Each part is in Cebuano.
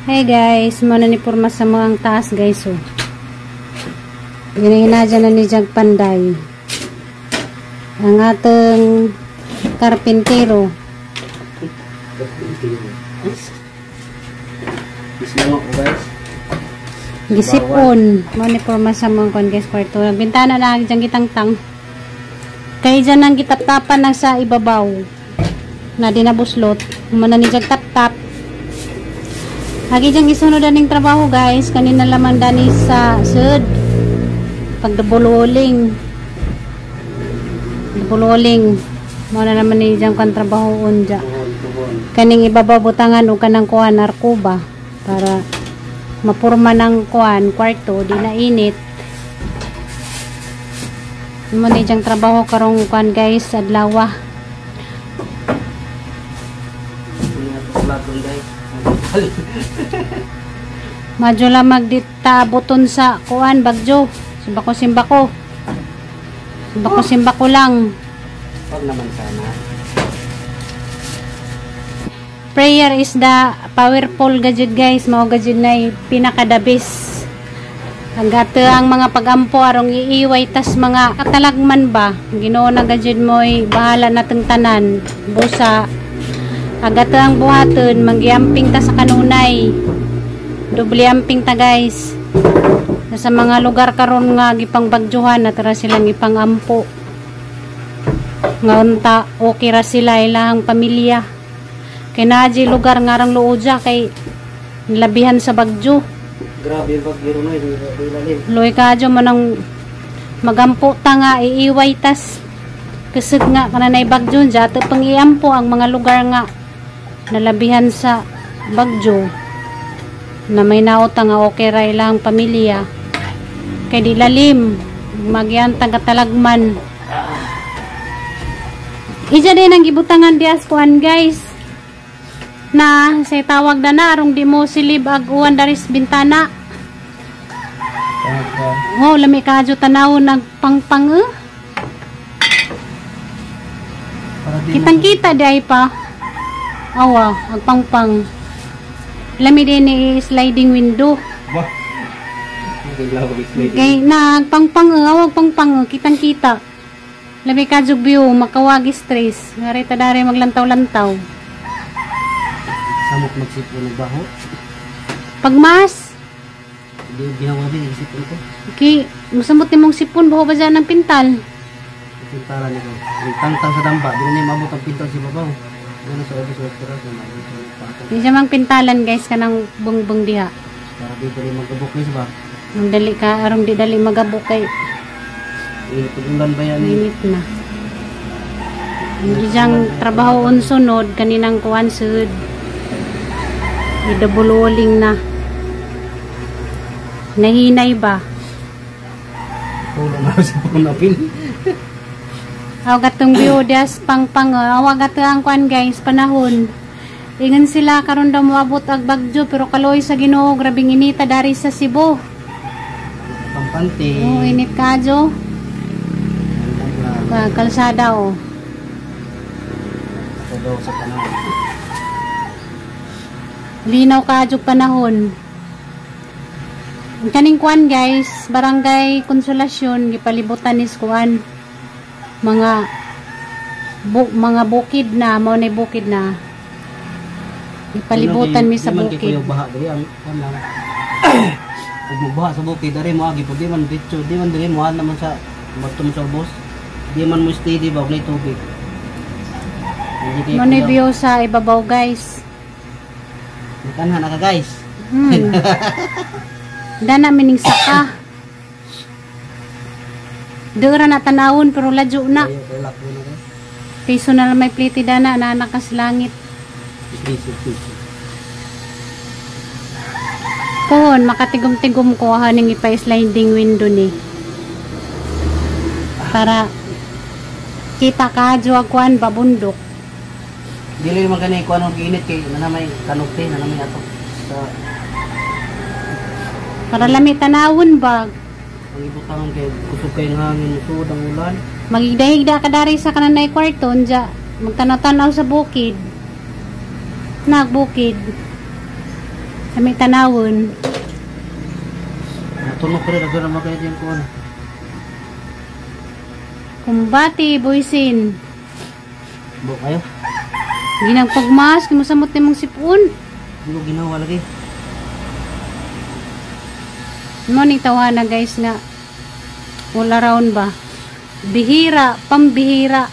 Hey guys, mo na ni porma sa mga taas, guys, oh. Ginahinadya na ni Jag Panday. Ang atong karpintero. Ismo ko, guys. Gisipon. Mo ni porma sa mga kon, guys, kwarto. Bintana na diyang gitangtang. Kay dyan ang gitaptapan ng sa ibabaw. Na dinabuslot. Mo na ni Jag tap-tap. Agi diyang gisunod aning trabaho, guys. Kanina lamang dani sa sud. Pagdabululing. Dabululing. Mo na naman ni diyang kan trabaho unja. Kaning ibabaw butangan og kanang kuan arko ba para mapurma ng kuan kwarto di na init. Mo ni diyang trabaho karong kuan, guys, adlaw. Madyo lang magdita buton sa kuan bagyo. Simbako simbako. Simbako simbako lang. Wag naman sana. Prayer is the powerful gadget, guys. Mao gadget na pinaka the best. Ang gato ang mga pagampo arong iiway tas mga katalagman ba. Ginoo na gadget mo'y bahala na teng tanan. Busa agato ang buhaton manggiamping ta sa kanunay. Doble amping ta, guys. Sa mga lugar karon nga gipangbagyuhan na tara silang ipangampo. Nga unta okay ra sila ilahang pamilya. Kay naa lugar nga rang luoja kay labihan sa bagyo. Grabe yung bagyo no, ilalim. Luoy kadyo man ang magampo ta nga iiway tas kusog nga kananay bagyo dya ato pang iampo ang mga lugar nga nalabihan sa bagyo na may nauta nga okay ra ilang pamilya kay di lalim magyantang katalagman. Ija din ang gibutangan dias kuan, guys, na say tawag na na arong di mo silib ag uwan daris bintana. Oh, lami kadyo tanaw nagpangpang eh. Kitang kita di ay pa. Awa, agpangpang. Lami din ni sliding window. Bah. Kay nagpangpang eh, awag pangpang eh, kitang kita. Lami kadyo view, makawagi stress. Ngari ta dari maglantaw-lantaw. Samok magsipon ng baho. Pagmas. Hindi ginawa din isipon ko. Okay, musamot ni mong sipon baho ba dyan ng pintal? Pintalan nito. Tangtang sa damba, di na niya maabot ang pintal sa babaw. Doon sa ubos sa oras na Di siya mang pintalan, guys, kanang bungbong diha. Para di dali magabok ni ba? Nung dali ka, arong di dali magabok kay init ulan ba yan? Init na. Hindi siyang trabaho on sunod kaninang kuan sud. Idabululing na. Nahinay ba? Tulong na sa panapin. Aw gatong view dias pangpang aw gato ang kuan, guys, panahon. Ingon sila karon daw moabot ag bagyo pero kaloy sa Ginoo grabing inita dari sa Cebu. Kampante. Oh, init kadyo. Kalsada oh. Ako daw sa panahon. Linaw kadyo panahon. Kaning kuan, guys, Barangay Consolacion gipalibutan ni kuan. Mga bukid na, mao na bukid na. Gipalibutan mi sa bukid. Di baha diri ang kuan lang. Ug mo baha sa bukid diri mo agi pag di man diretso, di man diri mo naman sa magtum sa ubos. Di man mo steady ba og tubig. Mo na view sa ibabaw, guys. Nakanha na ka, guys. Dana mining saka. Dura na tanawon pero ladyo na. Piso na lang may pliti dana na nakas langit. Pohon makatigom-tigom ko haning ipa-sliding window ni. Para kita ka adyo kuan babundok. Dili man gani kuan og init kay na may kanupti na may ato. Sa para lami tanawon ba. Ang ibutangan kay kusog kay hangin, sud ang ulan. Magigdahigda ka dari sa kananay kwarto unja magtanaw-tanaw sa bukid. Nagbukid. Lami tanawon. Natunog pa rin agad naman kayo dyan ko ano. Kumbati, boysin. Bo kayo. Ginang pagmas, kimusamot ni mong sipon. Hindi ko ginawa lagi. Mo ning tawana guys nga all around ba. Bihira, pambihira.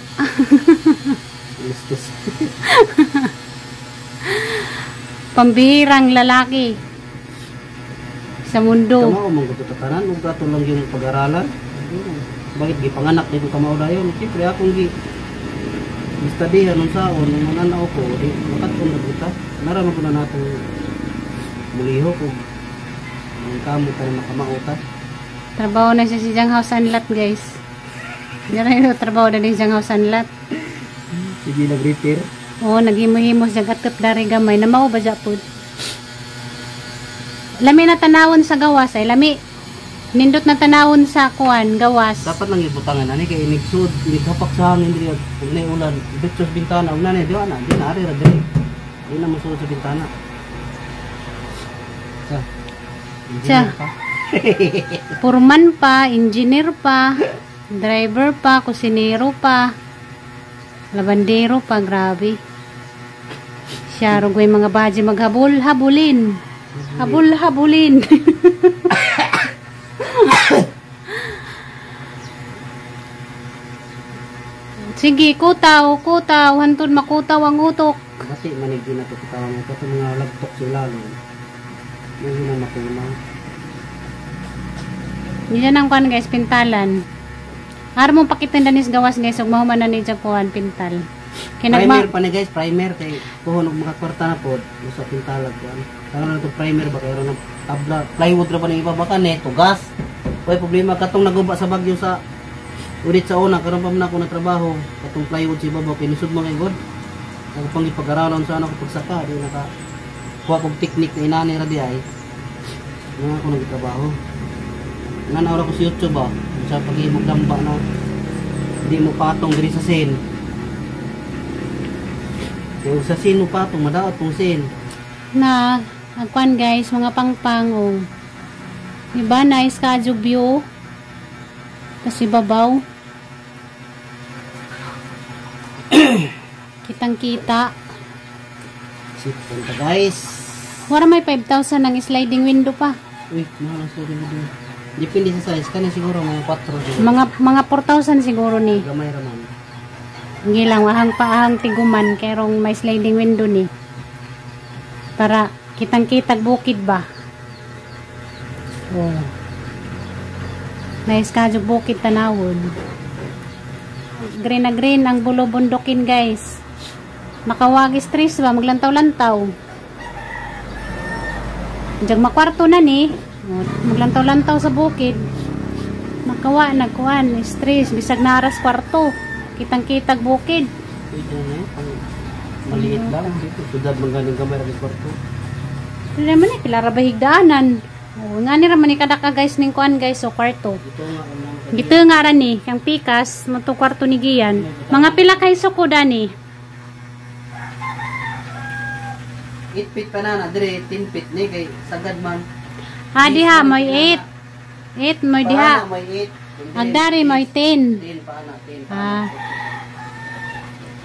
Listos. Pambihirang lalaki sa mundo. Kamao man gud tanan ug ato lang yung pag-aralan. Bakit gipanganak di ko kamao dayon? Siyempre akong gi gistudyhan unsaon nung mananaw ko di makat-on na buta. Nara man ko na natong mulihok ug ang kamo tayo makamao ta. Trabaho na siya si Jang House and Lot guys. Diyan na trabaho na ni Jang House and Lot. Sige nag-repair. Oo, naghimo-himo siya gatop dari gamay. Namao ba siya po? Lami na tanawon sa gawas ay lami. Nindot na tanawon sa kuan gawas. Dapat lang ibutangan ani kay inigsud, inighapak sa hangin diri ug nay ulan, diretso sa bintana ug nani di na, di na ari ra diri. Di na mosulod sa bintana. Sa. Sa. Purman pa, engineer pa, driver pa, kusinero pa, labandero pa, grabe. Siya rugoy mga baji maghabol, habulin. Habul, habulin. Sige, kutaw, kutaw, hantod makutaw ang utok. Bati manig din nato kitawang ito itong mga lagtok sila lo. Hindi na makunaw. Yan ang kuan guys, pintalan. Ar mo pakitin danis gawas guys, ug mahuman na ni siya kuan pintal. Kay Primer pa ni guys, primer kay kuhon og makakwarta na pod sa pintalag kuan. Karon na to primer ba kay ron ng tabla, plywood ra ba ni iba baka ni tugas. Way problema katong naguba sa bagyo sa ulit sa una karon pa man ako na trabaho katong plywood sa ibabaw kay lisod man kay god. Ako pang ipag-aralan sa ano ko pagsaka di naka kuha kog teknik na inani ra di ay. Nga ako nagtrabaho. Nanaw ra ko sa YouTube ba sa paghimog damba na di mo patong diri sa sin. Kaya sa sin mo patong madaot tong sin. Na ang kuan guys, mga pangpang oh. Diba nice ka view. Kasi babaw. Kitang kita. Sit punta guys. Wala may 5,000 ang sliding window pa. Uy, mahal ang sliding window. Depende sa size. Kani siguro mga 4 siguro. Mga 4,000 siguro ni. Gamay ra man. Hindi lang ahang paahang tiguman kerong may sliding window ni. Para kitang-kitag bukid ba. Oh. Nice ka bukid tanawon. Green na green ang bulo bundukin guys. Makawagi stress ba maglantaw-lantaw. Diyan makwarto na ni. Maglantaw-lantaw sa bukid. Makawa nagkuan stress bisag naras kwarto. Kitang-kitag bukid. Pwede na maliit lang dito. Sudad man ganing gamay ra kwarto. Pila man ni pila ra ba higdaanan. Oh, nga ni ra man ni kadaka guys ning kuan guys so kwarto. Dito nga ra ni kang pikas mo to kwarto ni Gian. Mga pila kay suko dani? 8 feet pa na dire 10 feet ni kay sagad man. Ah, diha may 8. 8 may diha. May 8. Agdari may 10. 10 pa na 10 pa. Ah.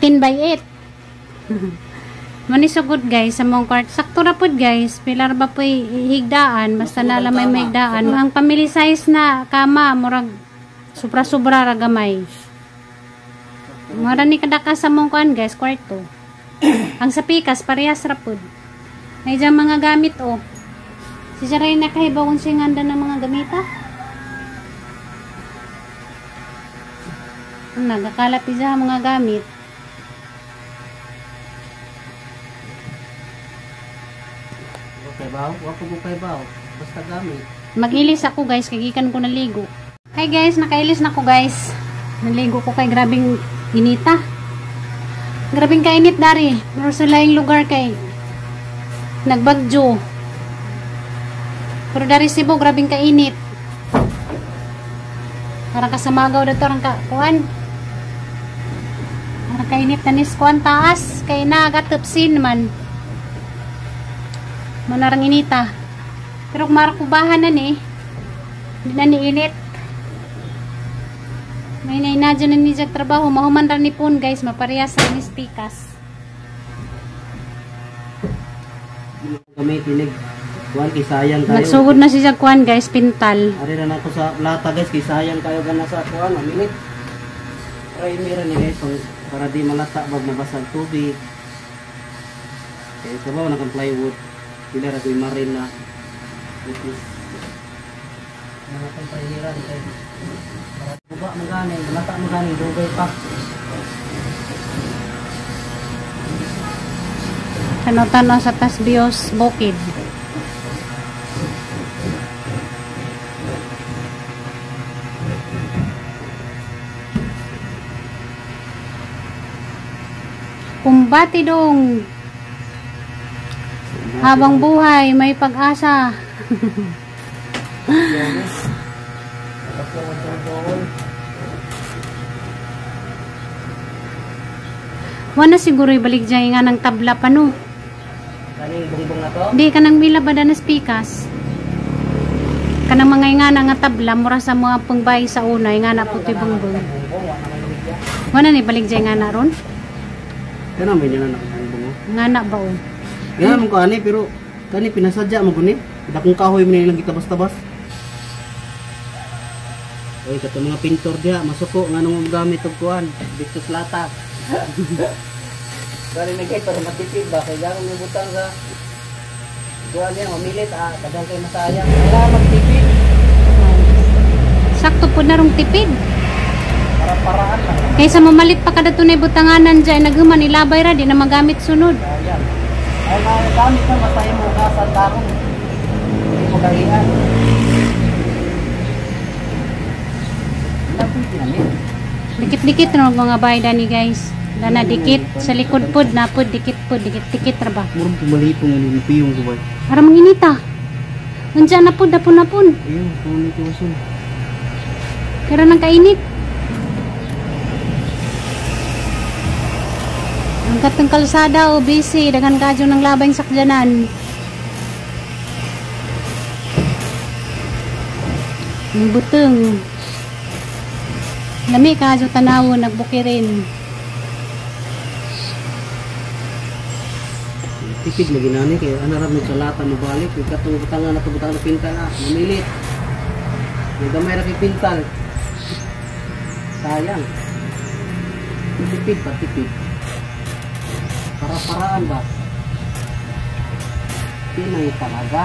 10 by 8. Manisugod guys sa mong kart. Sakto ra pud guys. Pilar ba po'y higdaan basta na lang may higdaan. Ang family size na kama murag sobra-sobra ra gamay. Mura ni kadaka sa mong kuan guys kwarto. Ang sa pikas parehas ra pud. May dyan mga gamit oh. Si Saray nakahibaw kung siya nganda ng mga gamita. Nagakalat siya mga gamit. Okay ba? Wa ko kay ba? Basta gamit. Mag-ilis ako guys, kay gikan ko naligo. Hi guys, nakailis na ko guys. Naligo ko kay grabing inita. Grabing kainit dari. Pero sa laing lugar kay nagbagyo. Pero dari Cebu grabing kainit. Parang kasamagaw dito orang ka kuan. Parang kainit tanis kuan taas kay nagatupsin man. Manarang inita. Pero kung marakubahan na ni, hindi na ni init. May nainadyo na ni Jack trabaho. Mahuman ra ni pon guys, maparehas sa ni pikas. Kami tinig. Kuan kay sayang kayo. Nagsugod na si Jack kuan guys, pintal. Ari ra na ako sa lata guys, kay sayang kayo gana sa kuan, minit. Primer ni guys, pang, para di malata bag mabasag tubig. Kay kabaw na kang plywood. Pila ra ko'y marin na. Which is mga kang primeran kay para guba man gani, malata man gani, dugay pa. Tanaw-tanaw sa Tasbios Bukid. Kumbati dong. Habang buhay, may pag-asa. Wala siguro ibalik dyan nga ng tabla pa no. Kaning bungbong na to? Di, kanang mila ba na spikas? Kanang mga ingana nga tabla, mura sa mga pangbay sa una, ingana po ito'y bungbong. Wala ni balik dyan nga na ron? Kanang may niya na nakabungbong. Nga na ba o? Nga mo ko ani, pero kani pinasadya mo guni. Dakong kahoy mo nilang gitabas-tabas. Oy, kato mga pintor diha, masuko nga nung gamit og kuan, dito sa lata. Dali na kay para matipid ba kay garo mo butang sa kuan niya, mamilit ah, daghang kay masayang. Kailangan magtipid. Sakto po na rong tipid. Para paraan lang. Kaysa mamalit pa kada tunay butanganan dyan, naghuman ilabay ra di na magamit sunod. Ayan. Ay magamit na basta imo gasan tarong. Hindi mo kahian. Dikit-dikit no mga bahay dani guys. Dana dikit sa likod pod na pod dikit pod dikit-dikit ra ba. Murong pumalipong ini piyong ko ba. Para manginita. Unsa na pod dapon na pon. Ayun, kuno ko wasun. Pero nang kainit. Ang katong kalsada o busy daghan kadyo ng labay sakyanan. Ang buteng. Lami kadyo tanawon nagbukirin. Tipid lagi nani kay ana ra mi sa lata mo balik kay katong butangan na to butangan na pintal ah, mamilit. May gamay ra kay pintal. Sayang. Tipid pa tipid. Para-paraan ba? Pinay talaga.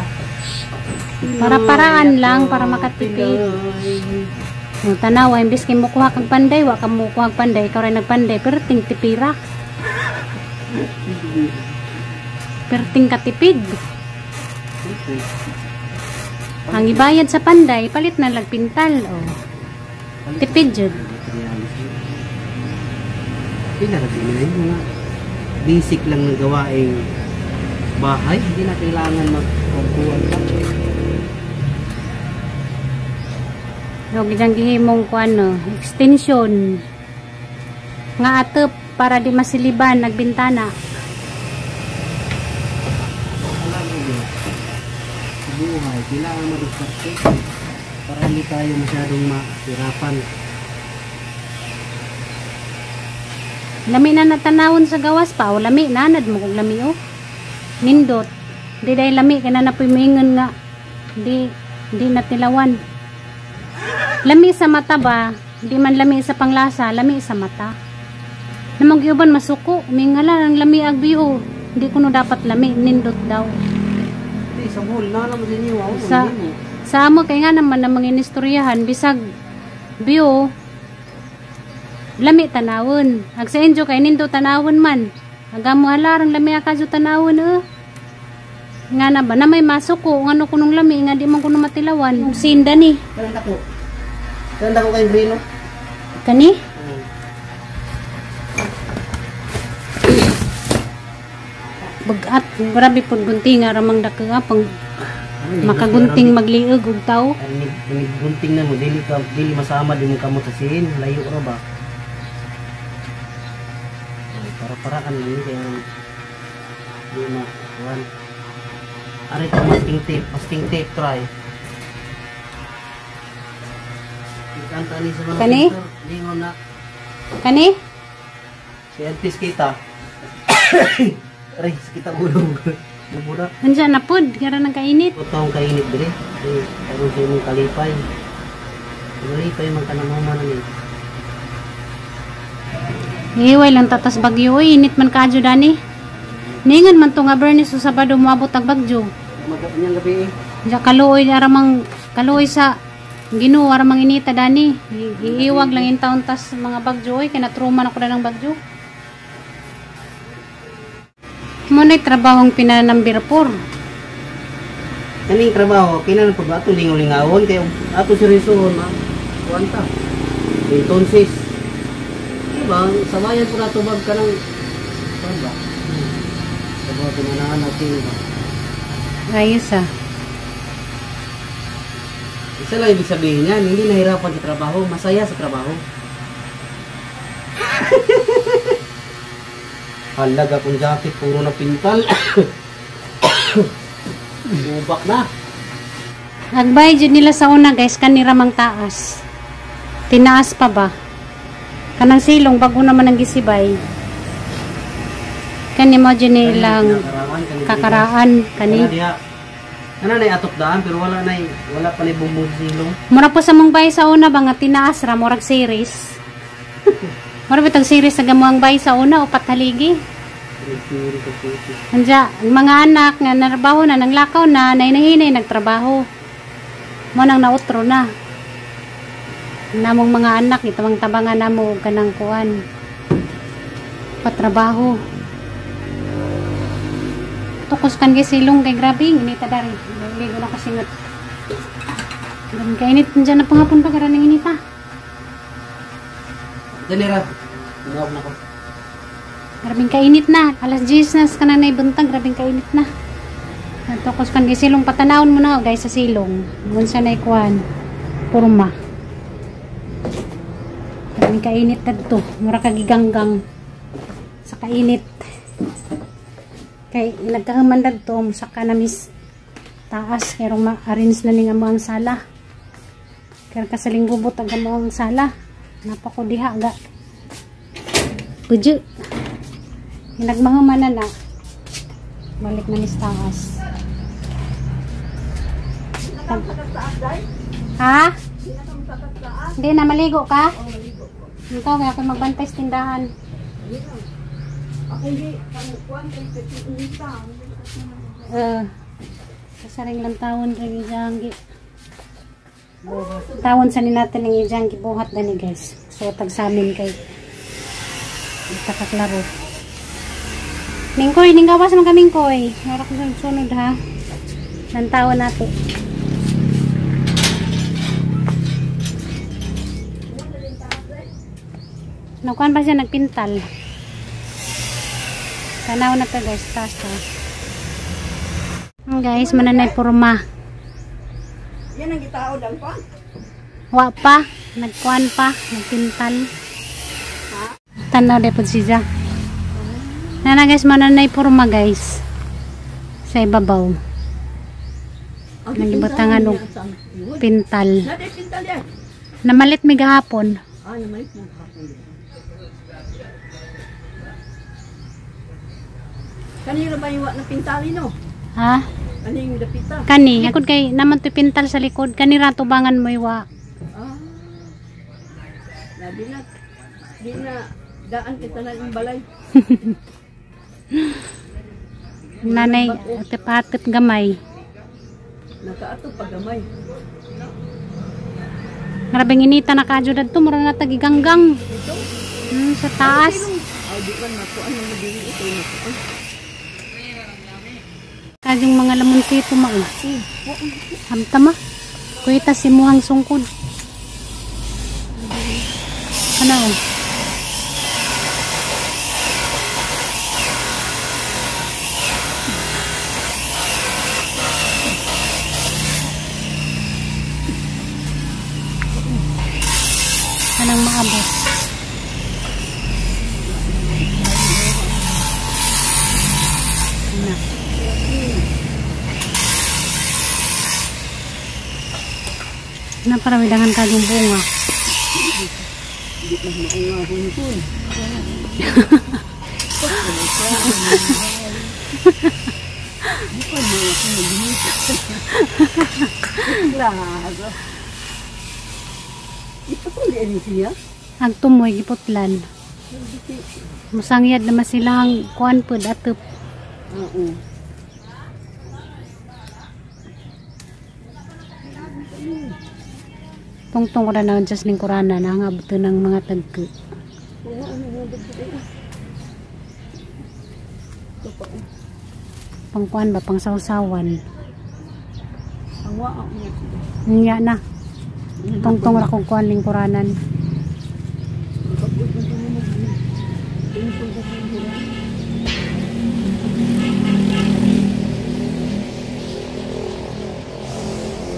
Para-paraan lang para makatipid. Yung tanawa, imbis kay mukuha kag panday, wa ka mukuha kag panday, ikaw rin nagpanday, pero ting tipira. Perting katipid. Ang ibayad sa panday, palit na lagpintal. Oh. Tipid jud. Pila ra din mga basic lang ng gawaing bahay, hindi na kailangan magkuhan pa. Huwag diyang gihimong kuan no, extension nga atop para di masiliban nagbintana. Alam mo yun, sa buhay, kailangan mag-diskarte para hindi tayo masyadong mahirapan. Lami na natanawon sa gawas pa, o lami na, nad mo kong lami o. Nindot. Di dahil lami, kaya na napoy maingon nga. Di natilawan. Lami sa mata ba? Di man lami sa panglasa, lami sa mata. Namang giuban masuko, mingala ang lami agbiyo. Hindi ko no dapat lami, nindot daw. Hindi, sa buhol na naman sa inyo. Oh, Sa amo kay nga naman ang mga inistoryahan, bisag biyo, lami tanawon. Ag sa inyo kay nindo tanawon man. Agamo alarang lami akadyo tanawon eh. Nga na ba na may masuko ngano kunong lami nga di man kuno matilawan. Sinda ni. Kanang dako. Kanang dako kay Brino. Kani? Bagat grabe pud gunting nga ramang dako nga pang makagunting magliog og tawo. Ang gunting na mo dili ka dili masama di mo kamot sa sin, layo ra ba. Para-paraan lang ni kaya di ma kuan. Ari ito masking tape. Masking tape try. Ikanta ni sa mga Kani? pintor. Lingon na. Kani? Si Antis kita. Aray, sakit ang ulo. Bubura. Andiyan na pud, gara nang kainit. Ito ang kainit dire. Ay, aron sa imong kalipay. Kalipay man ka na mo man ni. Iway lang tatas bagyo oy, init man kadyo dani. Ningan man to nga Bernice sa Sabado moabot ang bagyo. Magkanyang gabi eh. Diya kaluoy aramang kaluoy sa Ginoo aramang inita dani. Iiwag lang in taon tas mga bagyo oy kay natruma na ko na ng bagyo. Mo na'y trabahong pinanambir 4. Kaning trabaho, kinahanglan pa ba ato lingaw-lingawon kay ato seryosohon ma. Kuan ta. Entonces, diba, sa bayan po na tubag ka ng kuan ba? Sa mga pinanahan natin ba? Ayos ah. Isa lang ibig sabihin niyan, hindi nahirapan sa trabaho, masaya sa trabaho. Halaga kong jacket, puro na pintal. Bubak na. Agbay jud nila sa una guys, kanira mang taas. Tinaas pa ba? Kanang silong bago naman ang gisibay. Kani mo jud nilang kakaraan kani. Kana nay atok daan pero wala nay, wala pa nay bumbong silong. Mura po sa mong bay sa una ba nga tinaas ra murag series. Mura bitag series sa gamuang bay sa una upat haligi. Anja, ang mga anak nga narbaho na nanglakaw na nainahinay nagtrabaho. Mo nang nautro na. Namong mga anak itamang tabangan namo og kanang kuan. Patrabaho. Tukos kan gi silong kay grabe inita dari. Ligo na ko singot. Grabe kainit diyan na pangapon pa karan inita. Ganira. Tinawag na ko. Grabing kainit na. Alas 10 na sa kananay buntag, grabing kainit na. Tukos kan gi silong patanawon mo na guys sa silong. Unsa na ikuan? Purma. Grabing kainit dadto. Mura ka giganggang sa kainit. Kay nagkahuman dadto musaka na mis taas kay rong ma-arrange na ning amo ang sala. Kay kasaling gubot ang amo ang sala. Napako diha ga. Pujo. Nagmahuman na na. Balik na mis taas. Ha? Hindi na maligo ka? Ikaw kaya ako magbantay sa tindahan. Kasaring lang tawon rin ijanggi. Tawon sa natin ng ijanggi buhat na ni guys. So tag sa amin kay takaklaro. Mingkoy, ninggawas man kaming koy. Narak sunod ha. Lantawan nato. Nakuan pa siya nagpintal. Tanaw na to guys, taas to. Guys, mananay purma. Yan ang gitao lang pa. Wa pa, nagkuan pa, nagpintal. Tanaw de pod siya. Nana guys, mananay purma guys. Sa ibabaw. Nagibutangan og pintal. Namalit mi gahapon. Ah, namalit mo gahapon. Kanina ba yung na pintali no? Ha? Kani yung dapita? Kani, akod kay naman to pintal sa likod. Kani ra tubangan mo iwa. Ah. Na di na di na daan kita na yung balay. Nanay, atip-atip gamay. Nakaato pa gamay. Grabing inita na kadyo dadto, mura na tagiganggang. Sa taas. Ay, di man matuan yung madili ito matuan. Kadyong mga lamuntito mao. Hamta ma. Kuita si muhang sungkod. Ano? Anang maabot. Na para may dangan kagong bunga. Hindi na maunga hungkon. Bukan mo ako maghihit. Klaro. Ito ko di siya. Ang tumoy giputlan. Musangyad naman silang kuan pud atop. Oo. Tungtong ko na na just lingkurana na ang abot ng mga tagku. Pangkuan ba? Pangsawsawan. Nya na. Tungtong ra kong kuan lingkuranan.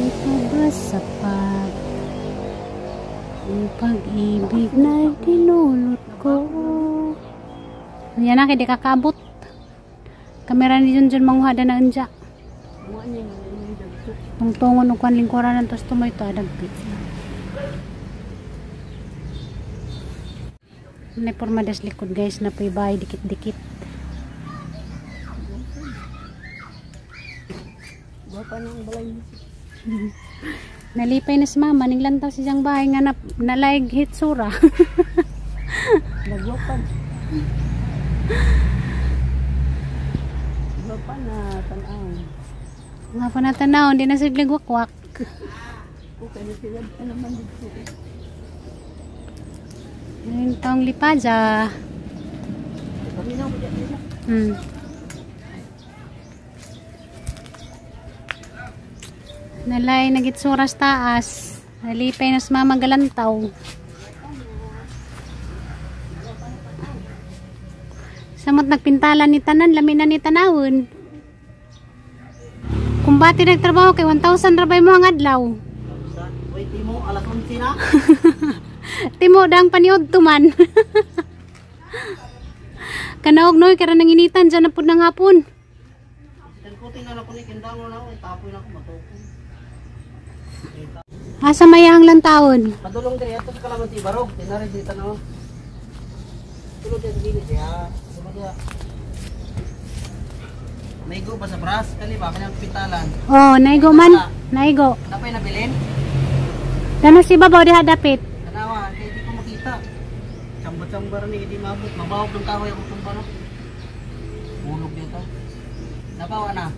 Ito ba sapat ang pag-ibig na dinulot ko? Yan na, kaya di kakaabot. Kamera ni Junjun manguha na anja. Tungtungon og kuan lingkuranan tos tumoy to adagpi. May porma des likod guys na po'y bahay dikit-dikit. Nalipay na si mama, ninglantaw si siyang bahay nga nalaig hitsura. Nagwapan. Gwapa na tanaw. Nga pa na tanaw, hindi na sila wakwak. Okay na sila naman dito. Ayun taong lipaja. Nalay nagitsura sa taas. Nalipay na sa mama galantaw. Samot nagpintala ni tanan, lami na ni tanawon. Kumbati nagtrabaho kay 1,000 rabay mo ang adlaw. Wait, Timo, alas 11 na. Timo, dang paniod tuman. Kanaog noy, kara nanginitan dyan na pud ng hapon. Kuting na ako ni kindango na ako, tapoy na ako matuko. Asa mayang lantawon? Padulong diri ato sa kalaman ti Barog, tinari dito na. Tulod din dili siya. Tulod diha. Naigo ba sa brass? Kani ba kanyang pitalan? Oh, naigo man. Naigo. Napay nabilin? Dano si babaw diha dapit. Tanawa, kay di ko makita. Tsamba-tsamba ra ni di maabot. Mabawog ng kahoy ako tumba no. Hulog dito. Nabawa na.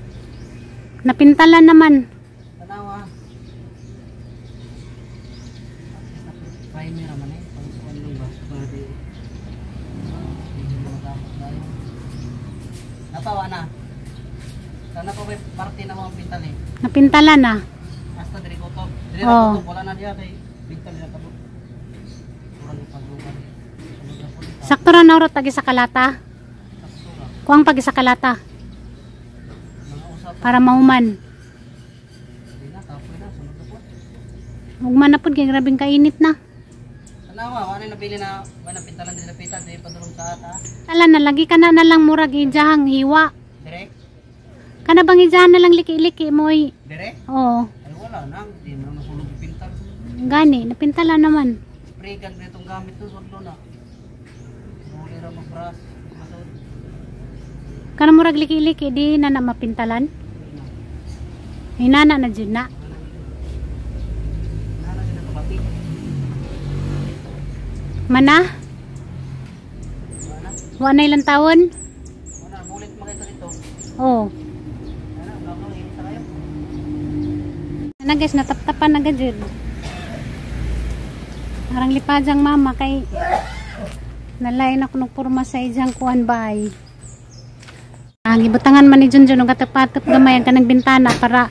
Napintalan naman. Tanawa. Primer naman eh. Pangkuan lang ba? Pwede. Medyo magamit tayo. Napawa na. Sana pa may parte na mga pintal eh. Napintalan na. Hasta diri ko to. Diri Oh. na ko. Wala na diya kay pintal na kabot. Murag yung paglukan. Sunod na po. Sakto ra na tagi sa kalata. Sakto ra. Kuang pagi sa kalata Mga usap. para mahuman. Di na, kapoy na. Sunod na po. Ugma na pud kay grabing kainit na. Tanawa, wala na nabili na wala na pintalan diri napitan diri padulong sa ata. Tala na lagi ka na lang murag ijahang hiwa. Dire? Kana bang ijahan na lang liki-liki moy. Dire? Oo. Ay wala na, di mo na nahulog yung pintal. Gani, napintala naman. Spray gun ba itong gamit to, sudlo na. Huli ra mag-brush. Masud. Kana murag liki-liki di na na mapintalan. Hinana na jud na. Nana sila kabati. Mana? Wala na. Wa na ilang taon? Wala, bulit makita dito. Oo. Wala, wala ko init sa kayo. Ana guys, nataptapan na gajud. Parang lipadyang mama kay nalain ako ng purma sa ijang kuan bay. Ang ibutangan man ni Junjun og katapatop gamay ang kanang bintana para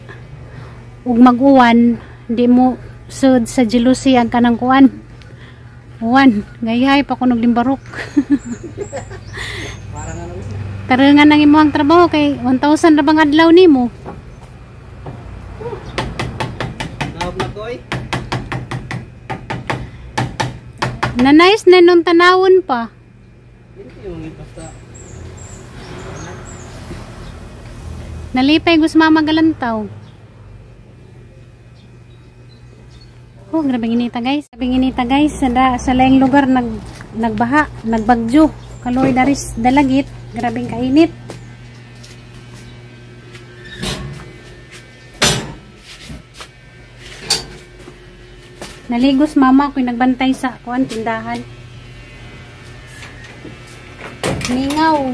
ug mag-uwan di mo sud sa jealousy ang kanang kuan. Uwan, gayhay pa kunog limbarok. Tarungan ang imong trabaho kay 1,000 ra bang adlaw nimo? Daog na koy. Na nice na nung tanawon pa. Hindi yung basta. Nalipay gus mama galantaw. Oh, grabe inita, guys. Grabe inita, guys. Sa laing lugar nagbaha, nagbagyo. Kaloy daris dalagit, grabeng kainit. Naligos mama ko nagbantay sa kuan tindahan. Mingaw.